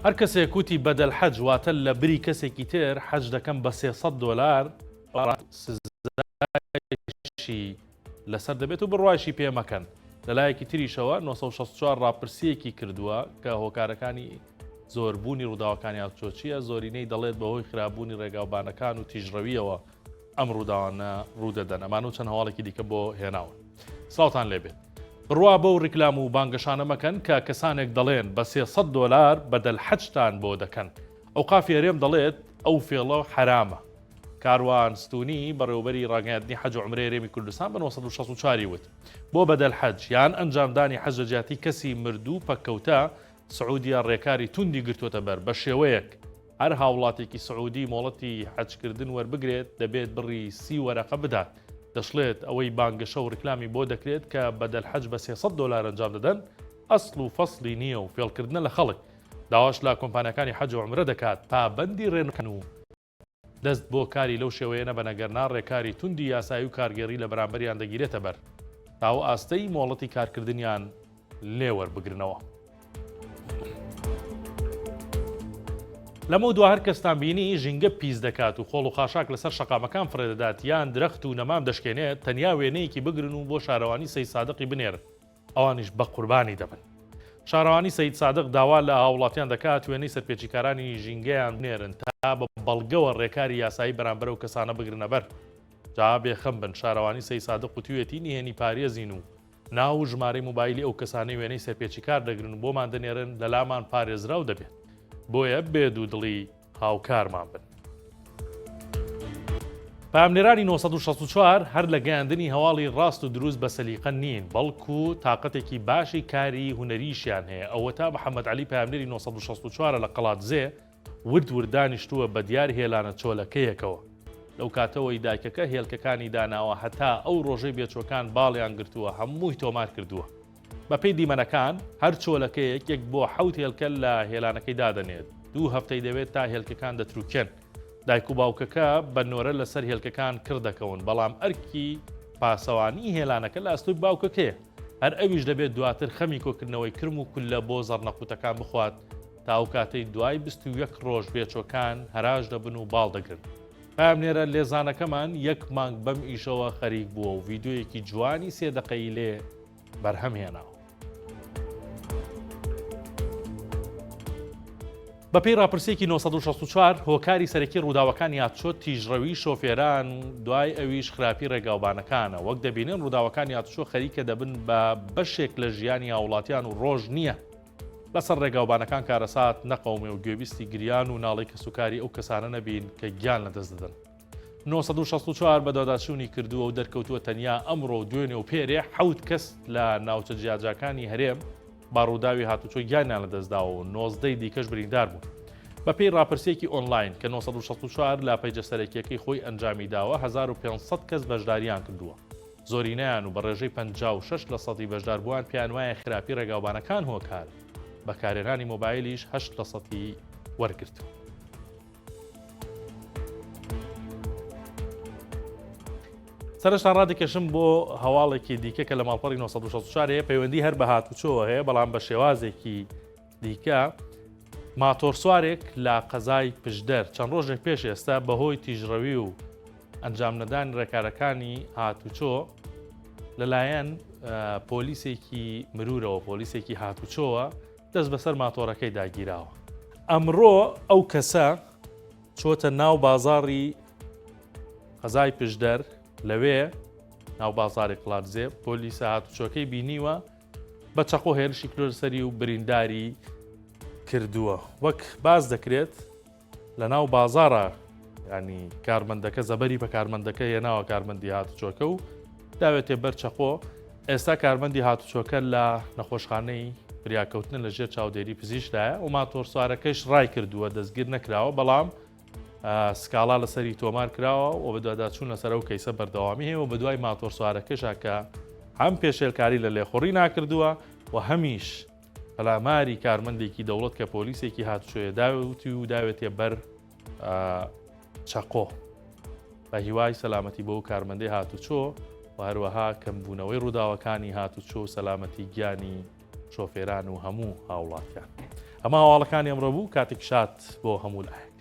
هەر کەسێک وتی بەدەل حەج واتە لە بری کەسێکی تر حەج دەکەم بە 300 دۆلار سزایشی لەسەر دەبێت و بڕوایشی پێ مەکەن. لەلایەکی تریشەوە 964 ڕاپرسییەکی کردووە کە هۆکارەکانی زۆربوونی ڕووداوەکانی هاتوچۆ چییە، زۆرینەی دەڵێت بەهۆی خراپبوونی ڕێگاوبانەکان و تیژڕەوییەوە ئەم ڕووداوانە ڕوودەدەن. ئەمانە و چەند هەواڵێکی دیکە بۆ هێناون. سڵاوتان لێبێت. بڕوا بەو ڕیکلام و بانگەشانە مەکەن کە کەسانێک دەڵێن بە 300 دۆلار بەدەل حەجتان بۆ دەکەن. ئەوقافی هەرێم دەڵێت ئەو فێڵە حەرامە. کاروان ستونی، بەڕێوەبەری ڕاگەیاندنی حەج و عومرەی هەرێمی کوردستان بە 964 ی وت، بۆ بەدەل حەج یان ئەنجامدانی حەج لە جیاتی کەسی مردوو پەککەوتە، سعودیە ڕێکاری توندی گرتووەتە بەر بە شێوەیەک هەر هاوڵاتێکی سعودی مۆڵەتی حەجکردن وەربگرێت دەبێت بڕی 30 وەرەقە بدات. دەشڵێت، ئەوەی بانگەشە و ڕیکلامی بۆ دەکرێت کە بەدەل حەج بە 300 دۆلار ئەنجام دەدەن ئەسڵ و فەسڵی نییە و فێڵکردنە لە خەڵک. داواش لە کۆمپانیاکانی حەج و عومرە دەکات پابەندی ڕێنماییەکان و دەست بۆ کاری لەو شێوەیە نەبەن ئەگەرنا ڕێکاری توندی یاسایی و کارگێڕی لە بەرامبەریان دەگیرێتە بەر تا ئەو ئاستەی مۆڵەتی کارکردنیان لێ وەربگرنەوە. لەمەودوا هەر کەستان بینی ژینگە پیس دەکات و خۆڵ و خاشاک لەسەر شەقامەکان فڕێدەدات یان درەخت و نەمام دەشکێنێت تەنیا وێنەیەکی بگرن و بۆ شارەوانی سەیدسادقی بنێرن ئەوانیش بە قوربانی دەبن. شارەوانی سەیدسادق داوا لە هاووڵاتیان دەکات وێنەی سەرپێچیکارانی ژینگەیان بنێرن تا بە بەڵگەوە رێکاری یاسایی بەرامبەر ئەو کەسانە بگرنەبەر. جا بێخەم بن شارەوانی سەیدسادق وتویەتی نهێنی پارێزین و ناو و ژمارەی مۆبایلی ئەو کەسانەی وێنەی سەرپێچیکار دەگرن و بۆمان دەنێرن لەلامان پارێزراو دەبێت. بۆیە بێ دوودڵی هاوکارمان بن. پەیامنێرانی 964 هەر لە گەیاندنی هەواڵی ڕاست و دروست بە سەلیقە نین، بەڵکو تاقەتێکی باشی کاری هونەریشیان هەیە، ئەوەتا محەمەد عەلی پەیامنێری 964 لە قەڵادزێ ورد ورد دانیشتووە بە دیار هێلانە چۆلەکەیەکەوە. لەو کاتەوەی دایکەکە هێلکەکانی داناوە هەتا ئەو ڕۆژەی بێچوەکان باڵیان گرتووە هەمووی تۆمار کردووە. بەپێی دیمەنەکان، هەر چۆلەکەیەک یەک بۆ حەوت هێلکە لە هێلانەکەی دادەنێت، دوو هەفتەی دەوێت تا هێلکەکان دەتروکێن. دایک و باوکەکە بە نۆرە لەسەر هێلکەکان کڕ دەکەون، بەڵام ئەرکی پاسەوانیی هێلانەکە لە ئەستۆی باوکەکەیە. هەر ئەویش دەبێت دواتر خەمی کۆکردنەوەی کرم و کوللە بۆ زەڕنەقوتەکان بخوات تا ئەو کاتەی دوای 21 ڕۆژ بێچۆکان هەراش دەبن و باڵ دەگرن. پەیامنێرە لێزانەکەمان یەک مانگ بەم ئیشەوە خەریک بووە و ڤیدیۆیەکی جوانی سێ دەقەیی لێ بەرهەم هێناوە. بەپێی ڕاپرسیەکی 964 هۆکاری سەرەکی ڕووداوەکانی هاتوچۆ تیژڕەوی شۆفێران و دوای ئەویش خراپی ڕێگاوبانەکانە وەک دەبینن ڕووداوەکانی هاتوچۆ خەریکە دەبن بە بەشێک لە ژیانی هاوڵاتیان و ڕۆژ نییە لەسەر ڕێگاوبانەکان کارەسات نەقەومێ و گوێبیستی گریان و ناڵەی کەسوکاری ئەو کەسانە نەبین کە گیان لەدەست دەدەن. 964 بەدواداچوونی کردووە و دەرکەوتووە تەنیا ئەمڕۆ و دوێنێ و پێرێ حەوت کەس لە ناوچە جیاجاکانی هەرێم بە ڕووداوی هاتوچۆ گیانیان لەدەستداوە و نۆزدەی دیکەش بریندار بوون. بەپێی ڕاپرسییەکی ئۆنلاین کە 964 لە پەیجە سەرەکییەکەی خۆی ئەنجامی داوە 1500 کەس بەشدارییان کردووە. زۆرینەیان و بە ڕێژەی 56 لە سەدی بەشداربووان پێیانوایە خراپی ڕێگاوبانەکان هۆکارن، بەکارهێنانی مۆبایلیش هەشت لە سەدی وەرگرتووە. سەرشتان ڕادەکێشم بۆ هەواڵێکی دیکە کە لە ماڵپەڕی 964 هەیە پەیوەندی هەر بە هاتوچۆوە هەیە بەڵام بە شێوازێکی دیکە ماتۆرسوارێک لە قەزای پشدەر چەند ڕۆژێک پێش ئێستا بەهۆی تیژڕەوی و ئەنجامنەدانی ڕێکارەکانی هاتوچۆ لەلایەن پۆلیسێکی مرورەوە پۆلیسێکی هاتوچۆوە دەست بەسەر ماتۆڕەکەی داگیراوە. ئەمڕۆ ئەو کەسە چۆتە ناو بازاڕی قەزای پشدەر لەوێ ناو بازاری قڵادزێ پۆلیسە هاتوچۆکەی بینیوە بە چەقۆ هێرشی کردۆتە سەری و برینداری کردووە وەک باس دەکرێت لە ناو بازاڕا ینی کارمەندەکە زەبەری بە کارمەندەکە هێناوە کارمەندی هاتوچۆکە و داوێتێ بەر چەقۆ ئێستا کارمەندی هاتوچۆکە لە نەخۆشخانەی فریاکەوتنە لە ژێر چاودێری پزیشدایە و ماتۆرسوارەکەش ڕای کردووە دەستگیر نەکراوە بەڵام سکاڵا لەسەری تۆمار کراوە و بەدواداچوون لەسەر ئەو کەیسە بەردەوامی هەیە و بەدوای ماتۆرسوارەکەشا کە هەم پێشێلکاری لە لێخوڕی ناکردووە و هەمیش پەلاماری کارمەندێکی دەوڵەت کە پۆلیسێکی هاتوچۆیە داوێتی و داوێتێ بەر چەقۆ بە هیوای سەلامەتی بۆ کارمەندەی هاتوچۆ و هەروەها کەمبوونەوەی ڕووداوەکانی هاتوچۆ و سەلامەتی گیانی شۆفێران و هەموو هاوڵاتیان. ئەمە هەواڵەکانی ئەمڕۆ بوو کاتێک شاد بۆ هەموو لایەک.